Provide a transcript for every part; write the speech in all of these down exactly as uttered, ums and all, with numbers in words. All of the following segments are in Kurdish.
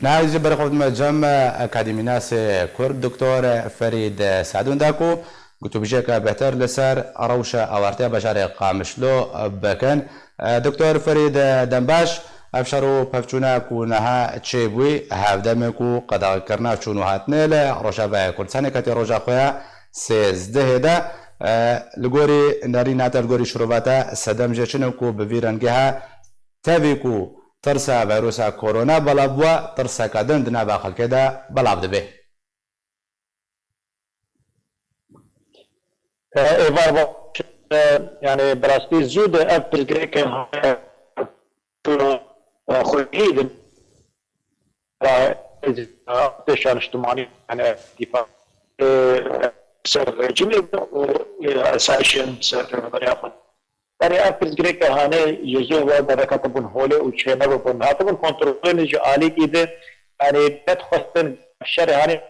Niha jî berê xwe dime cem akademînasê Kurd Doktor Ferîd Sadûn de ku gotûbêjiyeke bêhtir li ser rewşa awartiya bajarê Qamişlo bikin. Doktor Ferîd, dembaş. Ev şer û pevçûna ku niha çêbûyî, hevdemê ku qedexekirina çûn û hatinê li Rojavayê Kurdistanê ketî roja xwe ya sêzdehê de, li gorî nerîna te, li gorî şirova te sedem jê çi ne ku bi vî rengê he tevî ku tirsa vîrusa korona belav bûye, tirseke din di nava xelkê de belav dibe. E, êvar baş, e, yani bi rastî zû de ev pirsgirêke, e, xwedî din. E, pêşa niştimanî, yani dîfa, e, ser rejîmê û, e, esayişên ser rêveberiya xwe. Erê, ev pirsgirêke hanê ji zû ve derketibûn holê û çênebûbûn. Hatibûn kontrolê ji alîkî de, yanî nedixwestin şerê hanê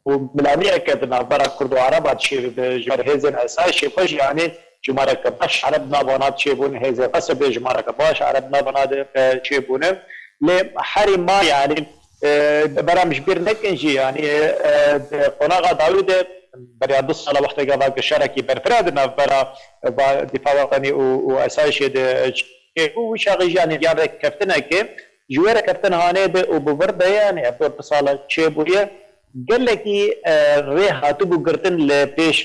û milaniyeke di navbera Kurd û Ereba çêbibe, ji ber hêzên esayişê xwe jî, yanî jimareke baş Ereb navana çêbûn, hêzên Qesebê jimareke baş Ereb navana de, e, çêbûne. Lê herî ma, yanî, e, berem ji bîr nekin jî, yanî, e, di qonaxa dawî de beriya du sala wexteke va gişarekî berfireh di navbera, e, va Dîfa Wetenî û, û esayişê de çêbû, wî çaxê jî, yanî, ya rêkeftineke, ji wê rêkeftin hanê de û bi vir de ye, yanî, ev du sala çêbûye, gelekî, e, rê hatibû girtin li pêş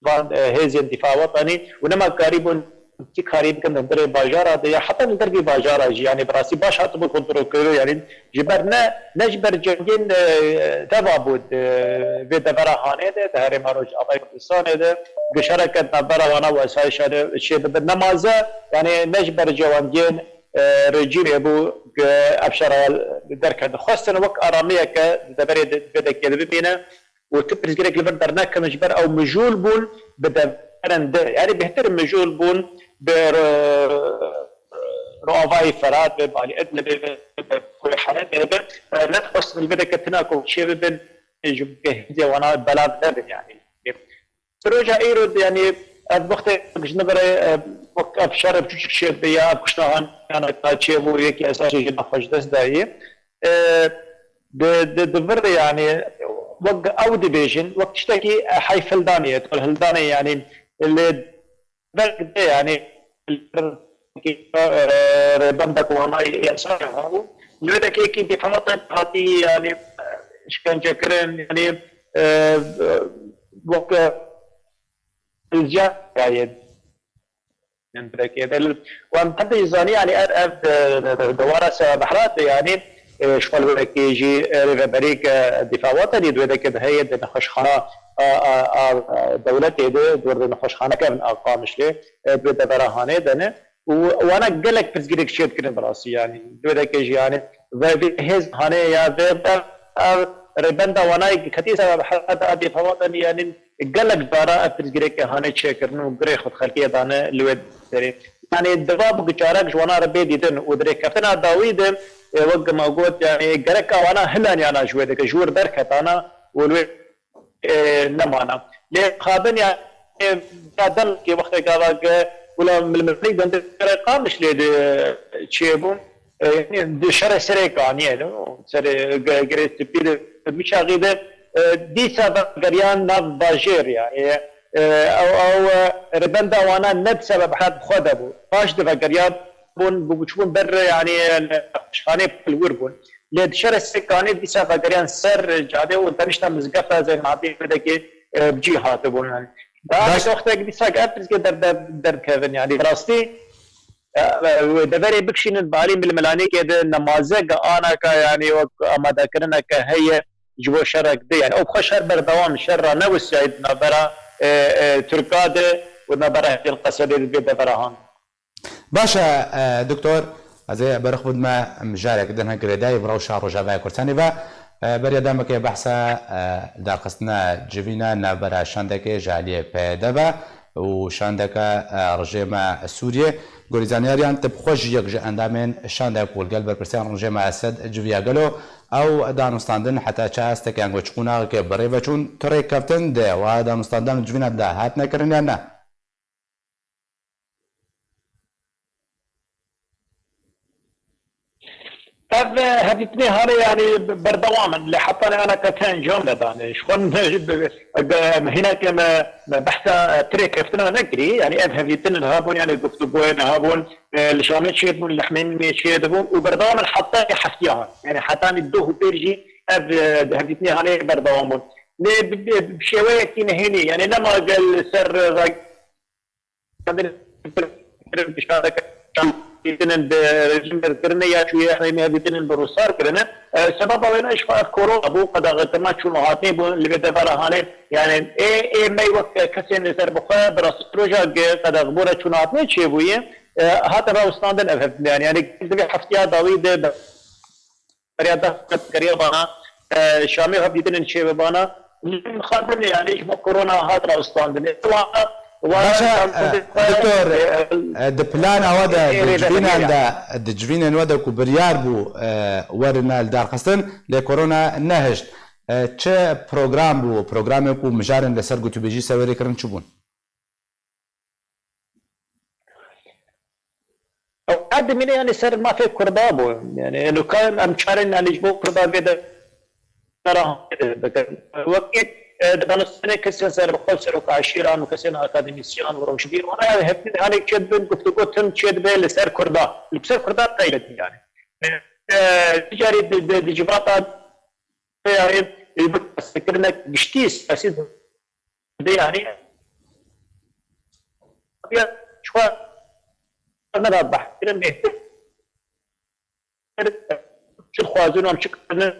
van, e, hêzên Dîfa Wetenî û nema karîbûn çi karî bikin li hundirê bajara de ya heta li dervî bajara jî, yanî bi rastî baş hatibû kontrolkirin, yanî ji ber ne, ne ji ber cengên, e, teva bû, e, vê devera hanê de, di herêma Rojavayê Kurdistanê de, gişareke di navbera wana û esayişa de çê bibe nemaze, yanî ne ji ber cewendiyên, e, rejîmê bû, e, ev şera derket. Dixwestin wek aramiyeke di deverê de, vê dekê de bimîne. û tu pirsgirêk li vir dernekin ji ber ew mijûl bûn bi deverin di. Yanî bêhtir mijûl bûn bi ro-, roavayê Ferat be, balî Idlibê be, bi Kurê Helebê be. Nedixwestin li vê deke tina ku çê bibin, ji hêzê wana belav nebin yanî. Di roja îro de, yanî ev wextê ji nivire, e, wek ev şer biçûçik çê dibe ya ev kuştahan yana ta çê bû, yekî esasê jî nexweş dest dayî. E, di, di, di vir de, yanî, wek ew dibêjin, wek tiştekî, e, heyfhildanê ye, tolhildanê, yanî, li ber de, yanî, e, rêbendek wanayê yasayê hebû. Li wê dekê yekî dîfaat hatî, yanî, e, şkencekirin, yanî, e, wek, e, ziya ye. Wan hemî zanî, yanî ev, ev, e, dewara Seba Behra de, yanî, e, ji xwe li wekî jî, e, rêveberî ke Dîfa Wetenî di wê dekê de heye di nexweşxana, a, a, a, dewletê de, di wir de nexweşxaneke bin a Qamişlê, e, di wê devera hanê de ne. Û wana gelek pirsgirêk çê dikirin bi rastî, yanî di wê dekê jî, yanî ve vê hêz hanê ya vê, ev, ev rêbenda wanayê ketî Seba Behra de a Dîfa Wetenî, yanî gelek cara ev pirsgirêkê hanê çêkirin û girê xwe xelkê dane li wê derê. Yanî di va biçarek ji wana re bê dîtin û di rêkeftina dawî de, e, wek me got, yanî gereka wana hilan yana ji wê dike, ji wir derketana û li wê, e, nemana. Lê xabin ya, e, ya demekê wextê gava ke wila milmilî gundê Qamişlê de çêbû. E, yanî di şerê serê kaniyê de, serê ge-, girê spî de, bi çaxî de, e, dîsa vegeriyan nav bajêr, yanî, e, ew, ew, e, rêbenda wana ne bi sebeb hat xwe de bû. Paş de vegeriya bûn, bû, çûbûn ber, yanî, nexweşxanê pil wir bûn. Lê di şerê serê kaniyê dîsa vegeriyan ser cadê û danişta mizgefta Zeynabî Bedekê, e, bi cî hatibûn, yanî. Daha Baş. Wextek dîsa ev pirsgê der, der, derkevin, yanî, bi rastî, e, e, deverê bikişînin balî milmilanêkê de nemazeke anaka, yanî wek amadekirineke heye ji bo şerek de. Yanî ew bi xwe şer berdewam, şer ranewisiyaye di navbera, e, e, Tirka de û di navbera hêzên Qesedê de bê devera han. Baş e, e, doktor, ez ê berix bidime mijarek din hin girêdayî bi rewşa Rojavaya Kurdistanê ve. E, beriya demekê behsa, e, darxistina civîna navbera şandekê ji aliyê P Y D ve. û şandeke, e, rejêma Sûriyê. Gorî zanyariyan, tu bi xwe jî yek ji endamên şandek û li gel berpirsiyan rejêma Esed civiya gelo ew danûstandin heta çi asteke yan ku çi qonaxekê bi rê ve çûn, tu rêkeftin di wa danûstandan û civîna de hatine kirin yan ne? Ev, e, hevdîtinê hane, yanî, berdewam in. Lê heta ne anaka te encam nedane. Ji xwe ne, hineke me, me behsa, e, tirê keftina nekirî. Yanî ev hevdîtin niha bûn, yanî guftûgoyê niha bûn, e, li Şamê çêdibûn, li Hemêmê çêdibûn û berdewam in heta heftiya han. Yanî hetanî doh û pêr jî ev, e, hevdîtinê hane berdewam bûn. Lê bi, bi, bi şêweyekî nehênî, yanî nema gel ser, e, Hevdîtinên bi rejîm derkirinê ya çûye hemî hevdîtinên bi rûsar kirine. E, sebeba wê ne ji xwe ev korona bû, qedexekirina çûn û hatinê bû li vê devera hanê. Yani ê, ê me wek kesên li ser bi xwe bi rastî roja ge qedexbûra çûn û hatinê çêbûye. E, hate rawestandin ev hevdîtin. Yani, yani divê heftiya dawî de beriya dest kiriye bana, e, Şamê hevdîtinên çêbibana. Mixabin, yani, ji bo korona hat rawestandinê. Wana, wana Baş e, rawestandinê, e, doktor, e, e, di plana we de, e, di rêveberiyê civînan yani. De, di civînên we de ku biryar bû, e, werin li dar xistin, lê korona nehişt. E, çi program bû, programê ku mijarên li ser gotûbêjî sewêrê kirin çi bûn? Ew her dimîne, yani, ser mafê Kurda bû. Yani, nuka em çarên, yani, ji bo Kurda vê de bikin. Wekî, e, di danûstanê kesên serbixwe, serok aşîran û kesên akademîsyan û rewşbîr, wana, yani, hevdî, hani, çêdibin, guftûgo tim çêdibe li ser Kurda. Li ser Kurda taybet, yani. E, e, carî di, di, di civata, yani, e, bi kessekirinek giştî siyasî de, yani, ya, şu an ne da bahsedilen bêhtir çi dixwazin û em çi kirin,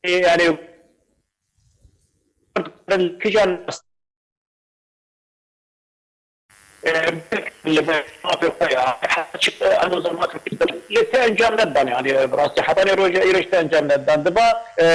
yani, kijan, e, li mafê xwe ya, heta çi, e, em o zaman lê te encam nedan, yani, bi rastî, hetanê roja îroj te encam nedan. Diba, e,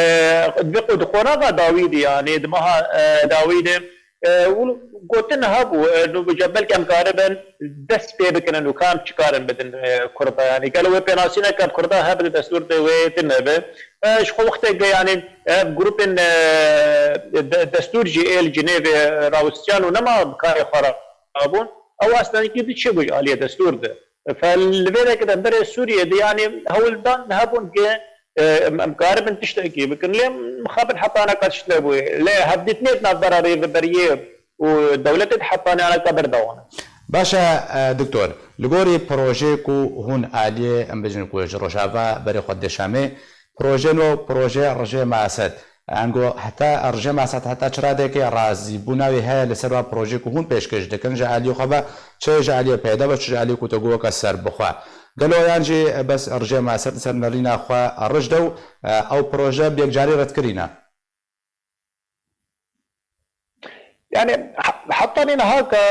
divê ku di qonaxa dawî de, yani, di meha, e, dawî de, e, û gotin hebû, e, nu, belkî em karibin dest pê bikinin û ka em çi karin bidin, e, Kurda, yani, gelo wê pênasîneke bi Kurda hebe di destûr de wê tune be. E, ji xwe wextê ge, yani, ev grûpên, e, de, destûr jî ê li Cinêvê rawistiyan û nema bi karê xwe rabûn, ew aslendî diçe bû ji aliyê destûr de. Fe li vê derê de berê Sûriyê de, yani, hewldan hebûn ki, e, em, em karibin tiştekî bikin. Lê mixabin heta neka tişt nebûye. Lê hevdîtinê di navbera rêveberiyê û dewletê de heta neka berdewam e. Baş e, e, doktor, li gorî projeyê ku hûn aliyê, em bêjin ku ji Rojava berê xwe dê Şamê, projeyê nû, projeyê Rijê Mased. Ango heta Rijê Mased heta çi radekê razîbûna wê heye li ser wa projeyê ku hûn pêşkêş dikin ji aliyê xwe ve, çi ji aliyê peyda ve, çi ji aliyê ku te got weke serbixwe. Gelo yan jî bes Rijê Mased li ser nerîna xwe rij de û, e, ew proje bi yekcarî redkirî ne? Yani, he-, heta nî niha ke, e,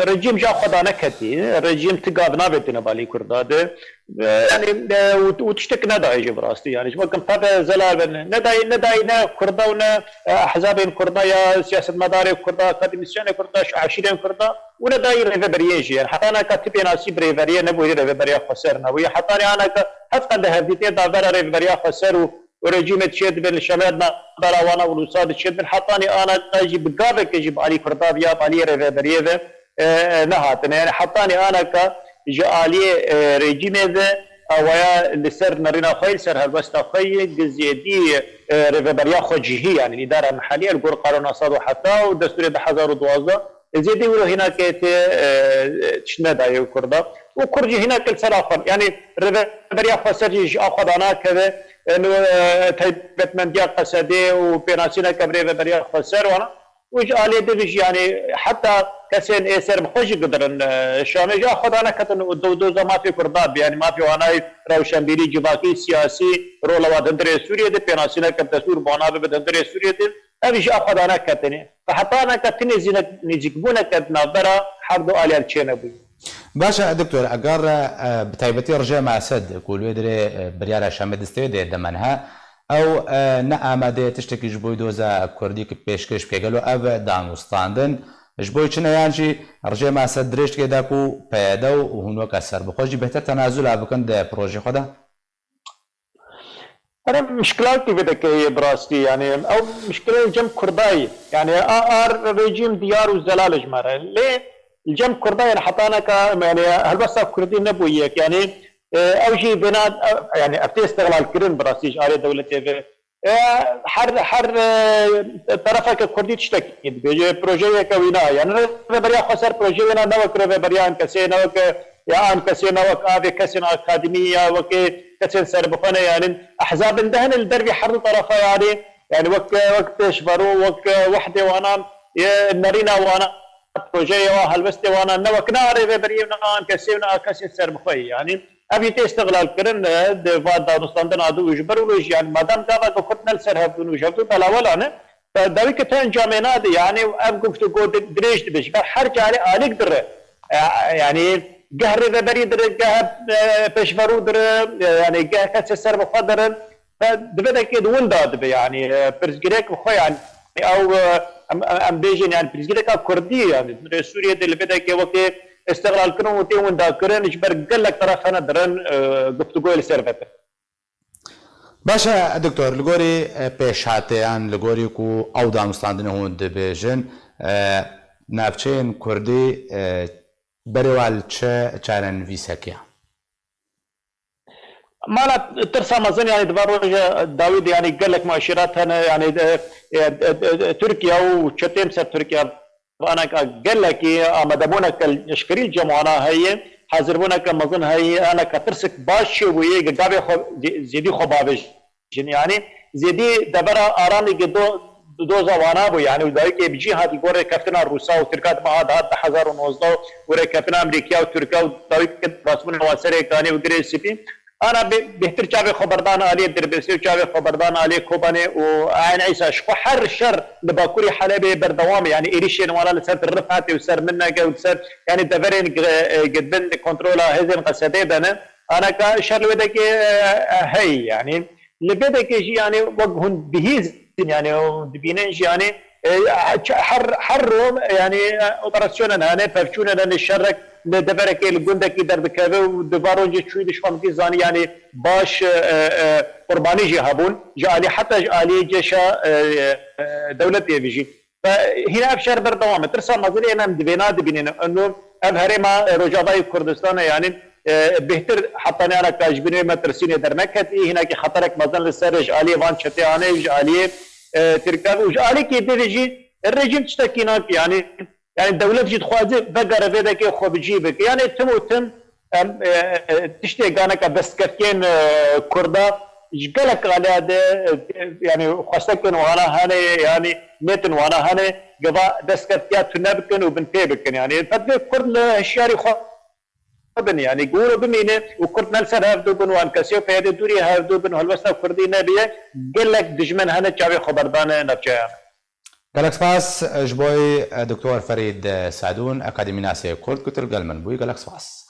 rejîm ji xwe daneketî, rejîm ti gav navêtine balî Kurda de. E, yani, e, û, û tiştek nedayê jî bi rastî. Yani, ji bo kim peve zelal bin, nedayê, nedayê ne Kurda û ne, e, ehzabên Kurda ya siyasetmedarê Kurda, akademîsyenê Kurda, ji eşîrên Kurda û nedayê rêveberiyên jî. Yani, heta neka ti pênasî bi rêveriyê nebûyî, rêveberiya xweser nebûyî. Heta nî aneka hevqende hevdîtinê navbera rêveberiya xweser û û rejîmê diçêdibin, li şemer navbera wana û nûsa diçêdibin, hetanî ana jî bi gaveke jî bi alî Kurda ve ya bi alî rêveberiyê ve, e, e, nehatine. Yani hetanî anaka ji aliyê, e, rejîmê ve awaya li ser nerîna xwe yê, li ser helwesta xwe yê, gi zêdî, e, rêveberiya xwe cihî, yani îdara meheliye li gor qanûna sed û heft û destûrê du hezar û duwazdeh, Zêdî wilo hînakê tê, e, tişt nedayê û Kurda. Û Kurd jî hînak li ser axwe. Yanî rêveberiya xweser jî ji axwe danakeve. E, nu, e, taybetmendiya Qesedê û pênasîneke bi rêveberiya xweser wana. Û ji aliyê din jî, yanî heta kesên ê serbixwe jî gidirin, e, Şamê jî axwe daneketin û do-, doza mafê Kurda bi, yanî mafê wanayê rewşenbîrî, civakî, siyasî, rola wa di hundirê Sûriyê de, pênasîneke bi destûr bana bibe di hundirê Sûriyê de. Ev jî axwe daneketinê. Ve heta neke ti nêzînek-, nêzîkbûneke di navbera her du aliyan çênebûye. Baş e, doktor, eger, e, bi taybetî Rijê Mased ku li wê dirê, e, biryara Şamê destê wê dê demen he, ew, e, ne amade tiştekî ji bo doza Kurdî ki pêşkêş bike. Gelo ev danûstandin ji bo çi ne, yan jî Rijê Mased dirêj dike da ku P Y D û hûn weke serbixwe jî bêhtir tenazula bikin di projê xwe de? Erê, mişkilakî vê dekê heye bi rastî, yanî ew mişkilê cem Kurda ye. Yanî a, a rejîm diyar û zelal e ji me re. Lê li cem Kurda, yanî hetaneka, yanî helwesta Kurdî nebû yek. Yanî E, ew jî bêna, e, yani ev tê îstixlalkirin bi rastî ji alê dewletê ve. E, her, her, e, terefeke kurdî tiştekî dibêje, projeyeke wî na. Yani rêveberiya xwe ser projeyê wê na, ne wek rêveberiya an kesê, ne wek, e, ya an kesê, ne wek avê kesên akademî ya wekê kesên serbixwe ne. Yani ehzabên de hene li dervî her du terefa yani. Yani wek, wek pêşverû, wek, e, wehdê wana, e, nerîna wana, projeyê wa, helwestê wana, ne wek na rêveberiyê, ne an kesê, ne a kesên serbixwe. Yani ev jî tê îstixlalkirin, e, di va danûstandina dû û ji ber wilo jî, yani madem gava ku Kurd ne li ser hev dûn û ji hev dû belawela ne, e, dawî ke tu encamê nade, yani ev guftûgo di-, dirêj dibe, ji ber her carê alîk dire. E, yani geh rêveberî dire, geh, e, pêşverû dire, e, yani geh kesê serbixwe dirin. Ve di vê dekê di winda dibe, yani, e, pirsgirêk bi xwe, yani, ew, e, em, em, em bêjin, yani, pirsgirêka kurdî, yani, di Sûriyê de li vê dekê wekê îstixlalkirin û tê windakirin, ji ber gelek teref hene dirin, e, guftûgoyê li ser vete. Baş e, doktor, li gorî, e, pêşhateyan, li gorî ku ew danûstandinê hûn dibêjin, e, navçeyên kurdî, e, berê wa li çi çarenivîsek ya? Mala tirsa mezin, yani, di van roja dawî de, yani, gelek muaşîrat hene, yani, e, e, e, e, Tirkiye û çetên ser Tirkiye, aneka gelekî amadebûneke eşkerî cem wana heye, hazirbûneke mezin heye, aneka tirsek baş çêbûye, ge gavê xwe zê-, zêdî xwe bavêjin. Yani, zêdî devera aramî ge do-, doza wana bû, yani, û dawî ke bi cî hatî gor rêkeftina Rûsa û Tirka di meha dihat du hezar û nozdeh û rêkeftina Amerîkiya û Tirka û dawî ke rastbûna wan serê kanê û girê spî, Ana bê-, bêhtir çavê xwe berdan aliyê Dirbêsê û çavê xwe berdan aliyê Kobanê û Ayn Îsa. Ji xwe her şer li bakurî Helebê berdewam e. Yani êrîşên wana li ser Rifatê û ser Minegê û li ser, yani deverên gi-, e, gi bin kontrola hêzên Qesedê de ne. Aneka şer li wê dekê, e, e, heyî yani. Li vê dekê jî yani wek hûn dihîzin yani û dibînin jî yani, e, her, her rom yani, e, operasyonên hene, pevçûnên hene, şerek li deverekê, li gundekî derdikeve û di van roncê çûyî dişxwe min zanî, yanî baş, e, e, qurbanî jî hebûn. Ji alî, heta ji alî cêşa, e, e, dewletê vî jî. Ve hîna ev şer berdewam e. Tirsa mezin em di vêna dibînin. Eno ev herêma, e, Rojavayê Kurdistanê, yanî, e, bêhtir heta neyana ka ji bin wê metirsînê derneketî. Hinekî xeterek mezin li ser ji alî van çetê anê, ji alî, e, Tirkan û ji alîkê din jî rejîm tiştekî nake. Yanî Yani dewlet jî dixwaze vegere vê dekê xwe bi cî bike. Yani tim û tim em, e, e, tiştê ganeka destkeftiyên, e, Kurda ji gelek aliya de, e, yani xwestekên wana hene, yani nêtin wana hene, gava destkeftiya tune bikin û binpê bikin. Yani fedvê Kurd li hişyarî xwe bin, yani gûro bimîne û Kurd ne li ser hevdû bin û em kesê û peyedê dûrî hevdû bin û helwesta Kurdî nebiye, gelek dijmin hene çavê xwe berdane navçeyan. Gelek spas ji bo wî, Doktor Ferîd Sadûn, akademînasê Kurd ku tu li gel min bûyî. Gelek spas.